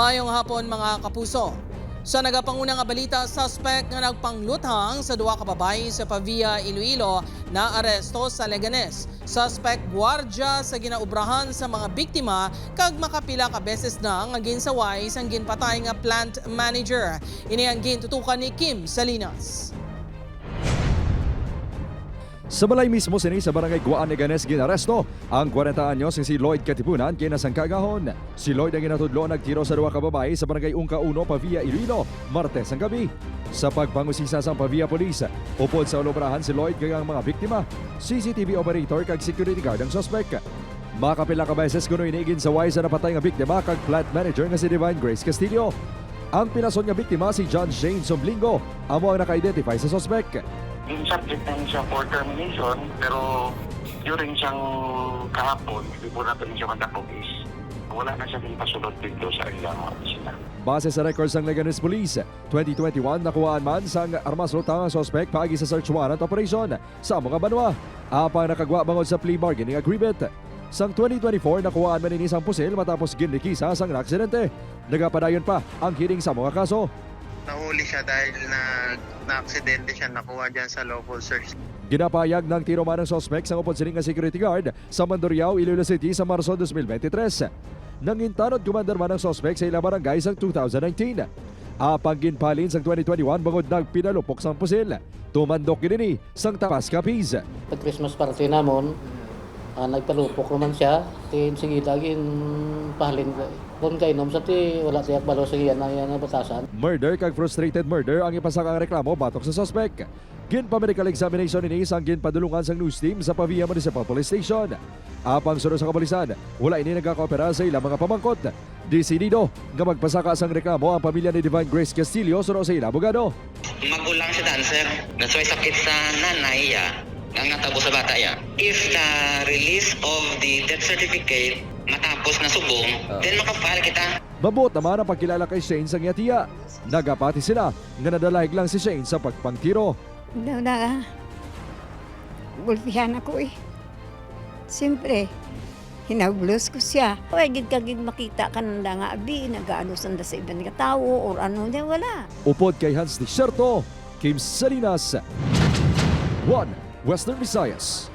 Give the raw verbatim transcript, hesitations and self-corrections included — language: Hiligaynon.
Maayong hapon, mga kapuso. Sa nagapanguna nga balita, suspect nga nagpangluthang sa duha ka babayi sa Pavia, Iloilo, naaresto sa Leganes. Suspect, gwardya sa ginaubrahan sa mga biktima kag makapila ka beses na nga ginsaway sang ginpatay nga plant manager. Ini ang gintutukan ni Kim Salinas. Sa balay mismo sini sa Barangay Guaan, Leganes, ginaresto ang kwarenta anyos nga si Lloyd Katipunan kay nasangka agahon. Si Lloyd ang ginatudlo nagtiro sa duha ka babayi sa Barangay Ungka Uno, Pavia, Iloilo, Martes ang gabi. Sa pagpangusisa sang Pavia Police, upod sa ulubrahan si Lloyd kag ang mga biktima, C C T V operator kag security guard ang suspek. Makapila ka beses kuno ini ginsaway sa napatay nga biktima kag plant manager nga si Divine Grace Castillo. Ang pinason nga biktima si John Shane Somblingo, amo ang naka-identify sa suspek. Yung subject na siya for termination, pero during siyang kahapon, before natin siya matapok is wala na siya din pasulod dito sa ilang opisina. Base sa records sang Leganes Police, twenty twenty-one nakuhaan man sang armas luthang ang suspek paagi sa search warrant operation sa amo nga banwa. Apang nakagwa bangod sa plea bargaining agreement. Sang twenty twenty-four, nakuhaan man ini sang pusil matapos ginlikisa sang naaksidente. Nagapadayon pa ang hearing sa amo nga kaso. Nahuli siya dahil na naaksidente siya, nakuha dyan sa lawful search. Ginapahayag nga nagtiro man ang suspek sang upod sini nga security guard sa Mandurriao, Iloilo City sa Marso dos mil bente tres. Nangintanod commander man ang suspek sa ila barangay sang two thousand nineteen. Apang ginpalin sang twenty twenty-one bangod nagpinalupok sang pusil. Tumandok gid ini sang Tapas Capiz. Pag Christmas party namon, ah, nagpalupok naman siya. Ti, sige, lagi pahalin ko. Kung kainom sa ti, wala tiyak balo sa iya na, iya na batasan. Murder kag frustrated murder ang ipasaka ang reklamo batok sa suspek. Ginpa-medical examination ini sang ginpadulungan sang news team sa Pavia Municipal Police Station. Apang suno sa kapulisan, wala ini nagakaopera sa ilang mga pamangkot. Desidido nga magpasaka sang reklamo ang pamilya ni Divine Grace Castillo suno sa ila abogado. Magulang si dancer. That's why sakit sa nanay iya ang natabo sa bata iya. If the release of the death certificate matapos na subong, Ah. then makapal kita. Mabuot naman ang pagkilala kay Shane sang iya tiya. Nagapati sila nga nadalahig lang si Shane sa pagpangtiro. Na, na, gulpihan ako eh. Siyempre, hinablos ko siya. Way gid ka gid makita kananda nga abi, nagaano sanda sa iban nga tawo or ano niya, wala. Upod kay Hans Desierto, Kim Salinas, One Western Visayas.